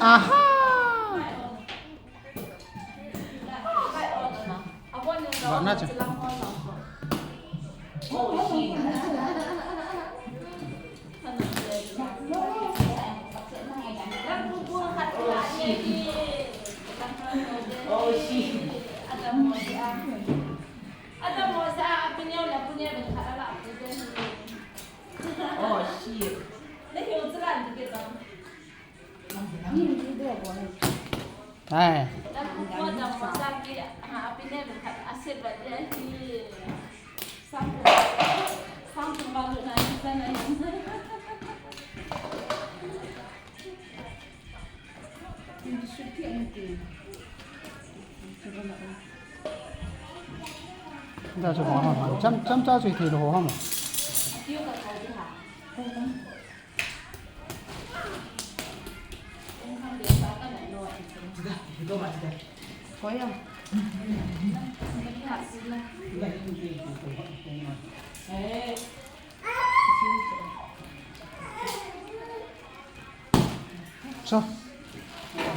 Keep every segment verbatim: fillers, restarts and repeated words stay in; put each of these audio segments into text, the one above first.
Aha! Ba na cha. Oh, shit. Hai. Da chu ho ha. Cham, cham cha chu thei lo ho ha ma. Cho.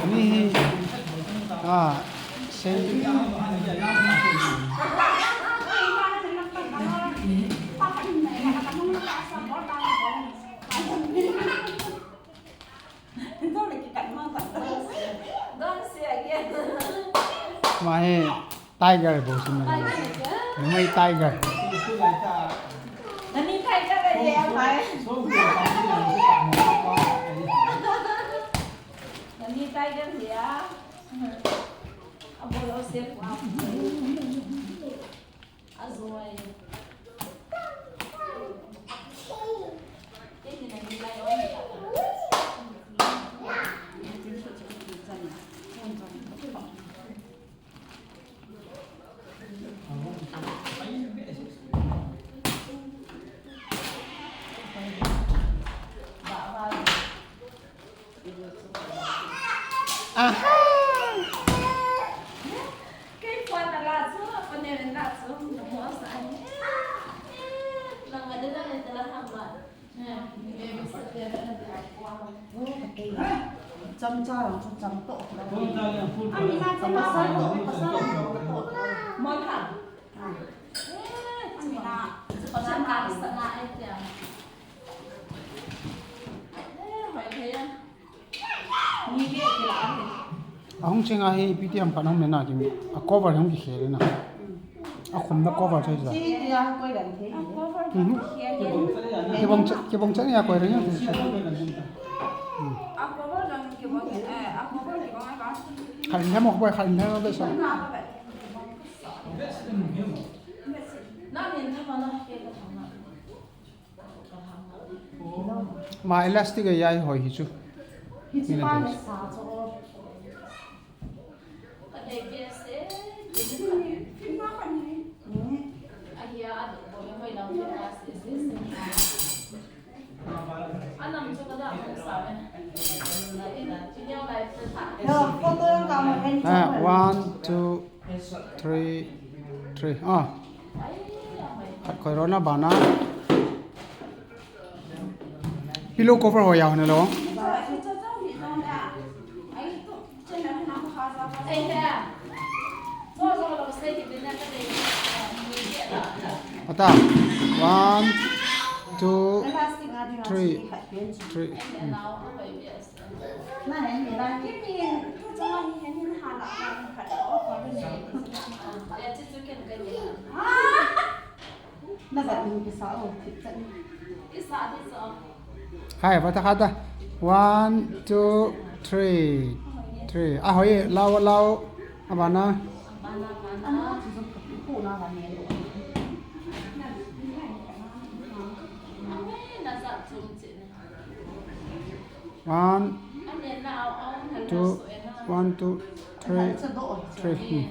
Ani hi. Ah, sei. Don't say again. Ama hi tiger bou chu. Tiger. Numei tiger. Nani tiger le ya pai. Nani tiger le ya. Abo lo se pa. Aha! Cham cha lang chu cham to. Pasal to, pasal to. Mon ha. Ahung cheng a hi ipi ti ham khat hung mena ki a cover hung kikhel na. A khum na cover thei ja. Mhm. Kibang cha, kibang cha ni a koi reng thei. Khat in hem mo, khat in hem mo be sa. Ma elastic a yai hoi hi chu. Mina dei. Ah, one, two, three, three. Ah. Khat khoi rona bana. Pillow cover ho ya hone lo. Ata. One, two, three, three. Hmm. Hai, vata khata. One, two, three. Three. A hoi, lao, lao. Abana. One, two, one, two, three, three. Hmm.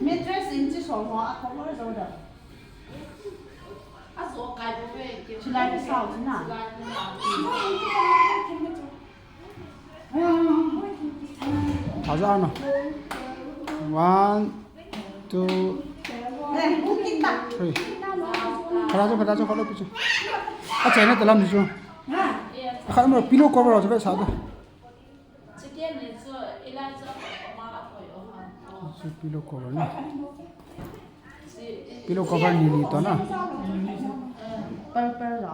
Mattress in chi song ho a cover zo da. Chilai ki sao china. Aja na. One, two, three. Phara chu, phara chu, khalo pi chu. A chaina talam ni chu. A khat mo pillow cover chu ve sa do. Chu pillow cover na. Pillow cover ni ni to na. Purple la.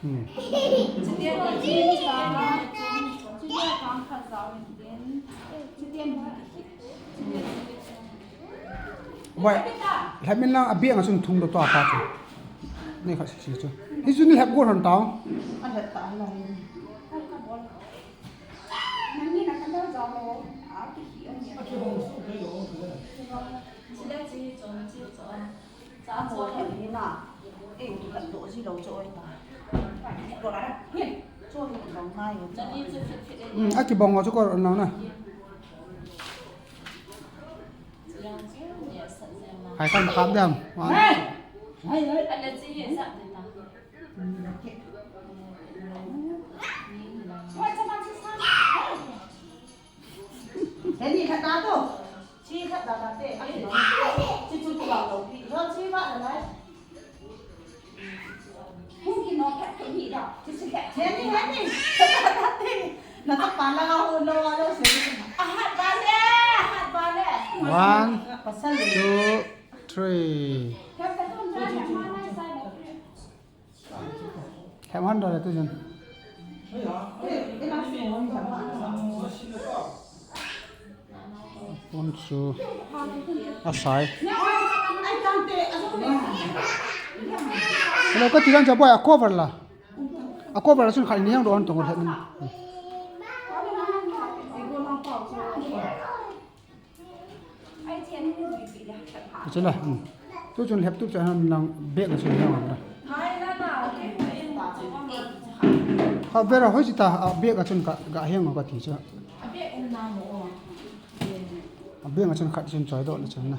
Hmm. Vai, lhamin lang a bag a chun thung doh to a pa chu. Nei khat sese chu. Hichu nei lhep got hon tao. A lhep ta lai. Hmm, a kibong chu ko na na. Hai kan kap dem. Wan. Hei, ni khat ta to. Chi khat ta ta te. Chi chu tu ba lo pi. Lo chi ba la lai. Hung ki no khat to ni da. Chi chi khat. Hei ni, hei ni. Na ta pa la ho lo lo se. A hat ba le, a hat ba le. One, two, three. Hem han da le tu jin. Pon chu. A sai. Hello, ka ti dan cha boy, a cover la. A cover la chun khat ni hang do an tong le. Chula, hmm. Tu chun lhep tu cha han lang bag a chun hang a. Ha, vera hoi chita, a bag a chun ka, ka hang a ka ti cha. A bag a chun khat chun choi doh le chun na.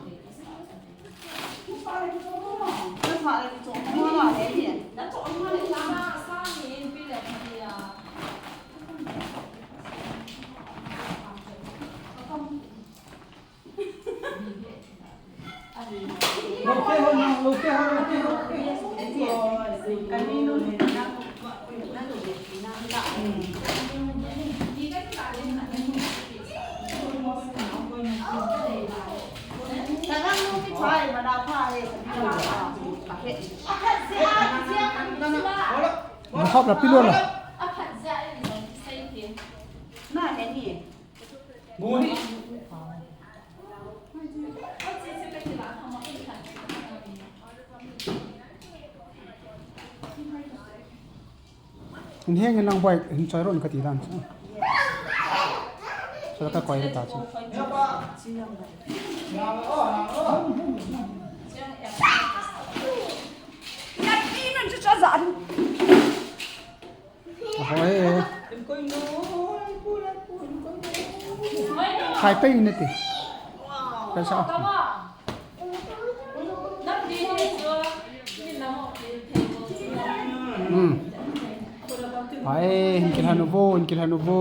Mahop la pillow la. Hin heng in lang boy, hin choi ron ka ti dan chu. Chu la ka koi ta chu. Hoi. Khai pe in te. Ka sa. Hmm. Hai, hin kilhan u vo, hin kilhan u vo.